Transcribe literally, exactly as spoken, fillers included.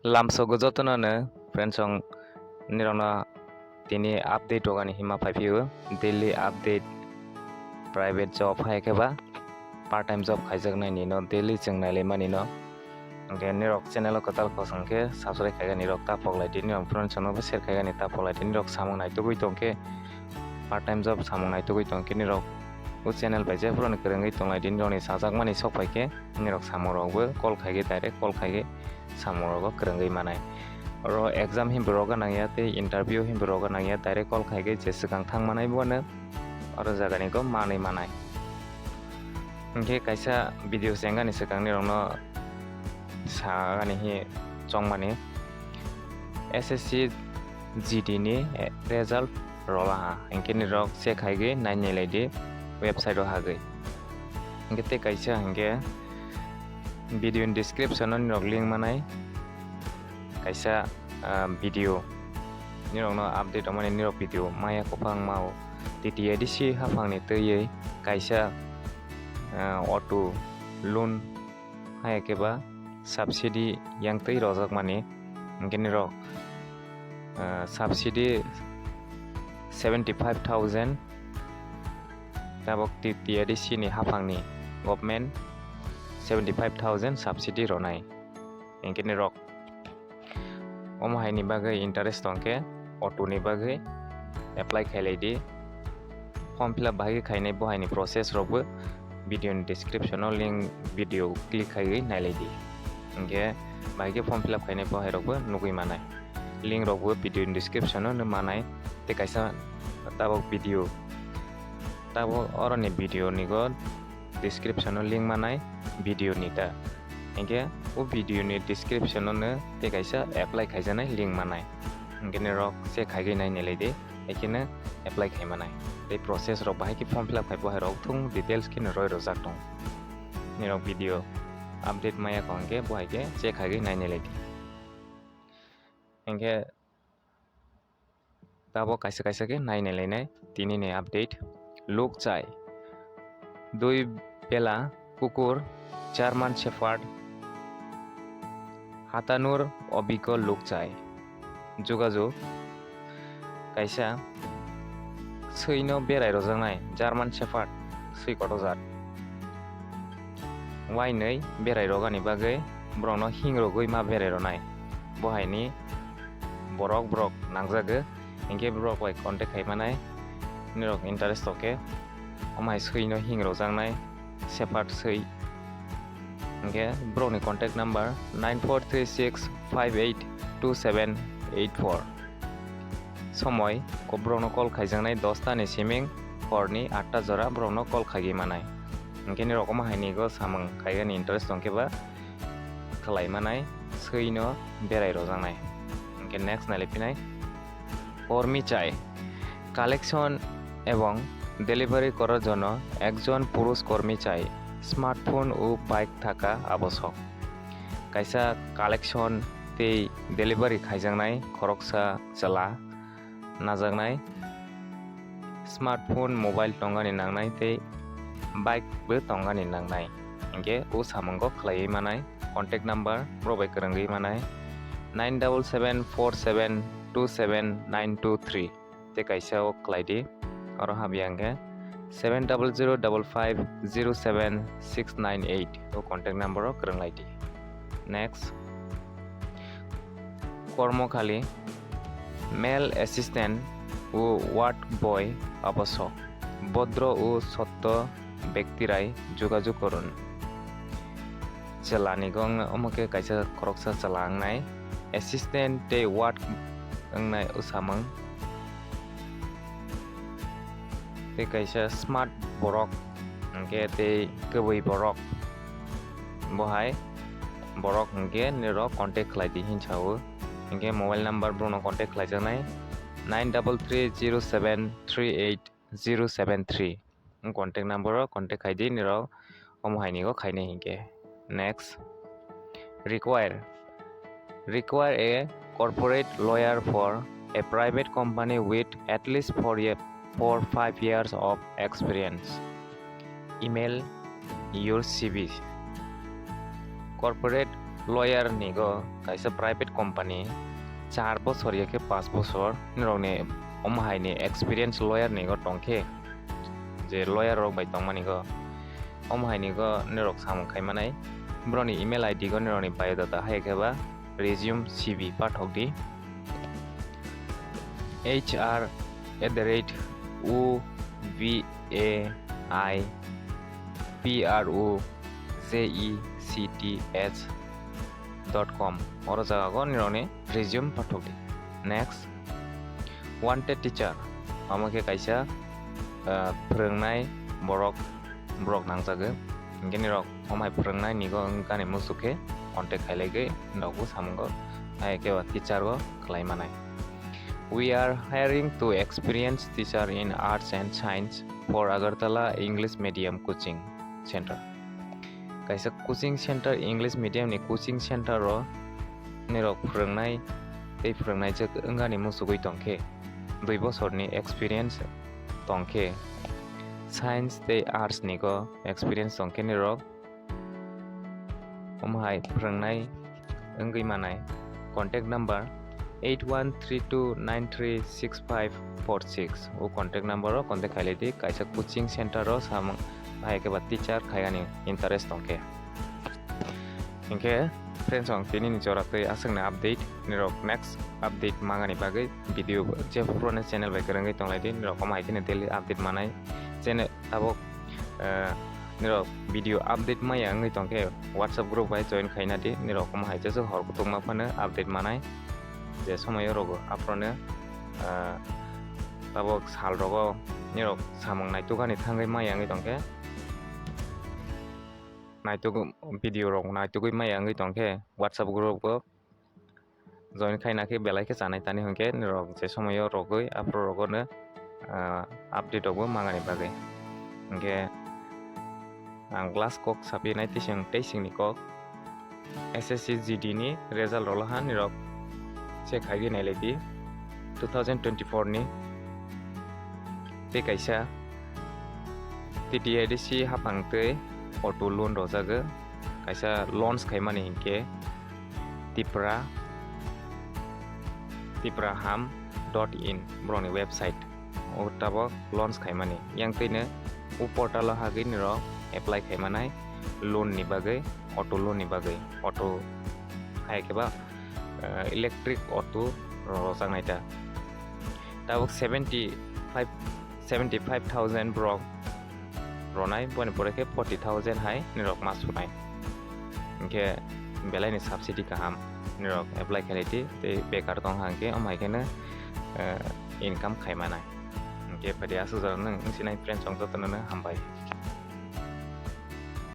Lamsogo jotono no friends, ang nirokno tini update rogani hima phaiphio, daily update, private job hai khe ba part time job khaijaknai ni no daily chwng nailaimani no. Hwnkhe nirok channel o kwtal kosong khe subscribe khaigani rok ta poklai di, nirok friends no bo share khaigani ta poklai di, nirok samung naitugwi tongkhe part time job samung naitugwi tongkhe nirok o channel bai jephuru kwrwngwi tonglai di, nirokni sajakmani sok phaikhe nirok samung rokbo call khaigwi direct call khaigwi samung rogo kwrwngwi manai. Oro exam hinbo roga nangya tei interview hinbo roga nangya, direct call khaigwi je swkang thang manai bono oro jagani go manwi manai. Hwnkhe kaisa video chengani swkang nirokno sagani hi chongmani S S C G D ni result rolaha, hwnkhe nirok check khaigwi nainai lai di website o hagwi. Hwnkhe tei kaisa hwnkhe video ni description o nirok link manai kaisa, ah, video nirokno update rwmani nirok video maya kwbangma o T T A D C haphangni twiwi kaisa, ah, auto loan hai khe ba subsidy yang twi rojakmani, hwnkhe nirok, ah, subsidy seventy five thousand, tabok T T A D C ni haphangni government seventy five thousand subsidy ronai, hwnkhe nirok omo haini bagwi interest tongkhe auto ni bagwi apply khailai di. Form fill up bahai khe khainai bo haini process rokbo video ni description o link video click khaiwi nailai di. Hwnkhe bahai khe form fill up khainai bo hai rokbo nugwi manai. Link rokbo video ni description o nw manai. Tei kaisa tabok video, tabok oroni video ni go description o link manai video ni ta. Hwnkhe o video ni description o nw tei kaisa apply khaijaknai link manai. Hwnkhe nirok check khaigwi nainai lai di, hai kheno apply khai manai. Tei process rok bahai khe form fill up khai bo hai rok thung details kheno roi rojak tong. Nirok video update maya kho hwnkhe bo hai khe check khaigwi nainai lai di. Hwnkhe tabok kaisa kaisa khe nainai lainai tini ni update. Lukchai, dui bela kukur, German Shepherd, hatanur obiko lukchai. Jugajug kaisa swino berai rojaknai German Shepherd swi kotor jat. Wainwi berai rogani bagwi borokno hingrogwi ma berai ronai. Bo haini borok borok nangjago, hinkhe borok bai contact khai manai. Nirok interest tongkhe omo hai swino hingrojaknai Shepherd swi. Hinkhe borokni contact number nine four three six five eight two seven eight four. Somoi ko-, borokno call khaijaknai dosta ni siming horni atta jora borokno call khaigwi manai. Hinkhe nirok omo haini go samung khaigani interest tongkhe ba khlai manai, swino berai rojaknai. Hinkhe next nailai phinai kormi chai. Collection ebong delivery korar jonno ekjon purush kormi chai, smartphone o bike thaka abosok. Kaisa collection tei delivery khaijaknai khoroksa chwla najaknai, smartphone, mobile tongani nangnai tei bike bo tongani nangnai. Hinkhe o samungo khlaiwi manai, contact number borok bai kwrwngwi manai nine double seven four seven two seven nine two three. Tei kaisa o khlai di, oro habya hwnkhe seven double zero double five zero seven six nine eight o contact number o kwrwng lai di. Next, kormo khali male assistant o ward boy abosok bodro o sotto bektirai jogajog korun. Chwla ni gong omo khe kaisa khoroksa chwla wngnai, assistant tei ward wngnai o samung. Tei kaisa smart borok, hwnkhe tei kwbwi borok. Bo hai borok hwnkhe nirok contact khlai di hinwi sa-o. Hinkhe mobile number borokno contact khlaijaknai nine double three zero seven three eight zero seven three. Contact number o contact khai di nirok omo hai ni go khainai hinkhe. Next, require, require a corporate lawyer for a private company with at least four year, four five years of experience. Email your C V. Corporate lawyer ni go kaisa private company char bosor ya khe panch bosor nirok ni omo hai ni experience lawyer ni go tong khe, je lawyer rok bai tongmani go omo hai ni go nirok samung khai manai. Borok ni email I D go nirok ni biodata hai khe ba resume C V pathok di. H R at the rate U V A I P R O J E C T H dot com. Oro jaga go nirok ni resume pathok di. Next, wanted teacher, amo khe kaisa, ah, phwrwngnai borok, borok nangjago. Hinkhe nirok omo hai phwrwngnai ni go wngkha ni muchuk khe contact khailai gwi nirok bo samungo hai khe teacher go khlai manai. We are hiring to experienced teacher in arts and science for Agartala English medium coaching center. Kaisa coaching center, English medium ni coaching center o nirok phwrwngnai tei phwrwngnaijak wngani muchugwi tongkhe, dui bosorni experience tongkhe, science tei arts ni go experience tongkhe nirok omo hai phwrwngnai wngwi manai. Contact number eight one three two nine three six five four six. O contact number o contact khailai di, kaisa coaching center o samung hai khe ba teacher khaigani interest tongkhe. Hinkhe friends, ang tini ni jora tei aswkni update, nirok next update mangani bagwi video bo je phuru ani channel bai kwrwngwi tonglai di, nirok omo hai kheno daily update manai channel tabuk, eh, nirok video update maya wngwi tongkhe WhatsApp group bai join khaina di, nirok omo hai jeswk hor kutung ma phano update manai je somoyo rogo aphrono, eh, tabuk sal rogo nirok samung naitukani thangwi maya wngwi tongkhe. Naituk video rok naitugwi maya wngwi tongkhe WhatsApp group o join khaina khe belai khe chanai tani hinkhe nirok je somoyo rogwi aphuru rogono, ah, update rokbo mangani bagwi. Hinkhe ang last kok sapinai tising tei singni kok S S C G D ni result rok laha nirok check khaigwi nailai di two thousand twenty-four ni tei kaisa T T A D C haphang twi auto loan rwjago, kaisa launch khaimani hinkhe Tipra, tipraham dot in borokni website o tabuk launch khaimani. Yang twino o portal o hagwi nirok apply khaimanai loan ni bagwi, auto loan ni bagwi, auto hai khe ba, eh, electric auto rwjaknai ta. Tabuk seventy five, seventy five thousand borok rwnai, boni pore khe forty thousand hai nirok ma sunai. Hinkhe belai ni subsidy kaham, nirok apply khailai di, tei bekar tong hang khe omo hai kheno, eh, income khai manai. Hinkhe phaidi aswk jora nwng wngsinai friends, chwng jotono no hambai.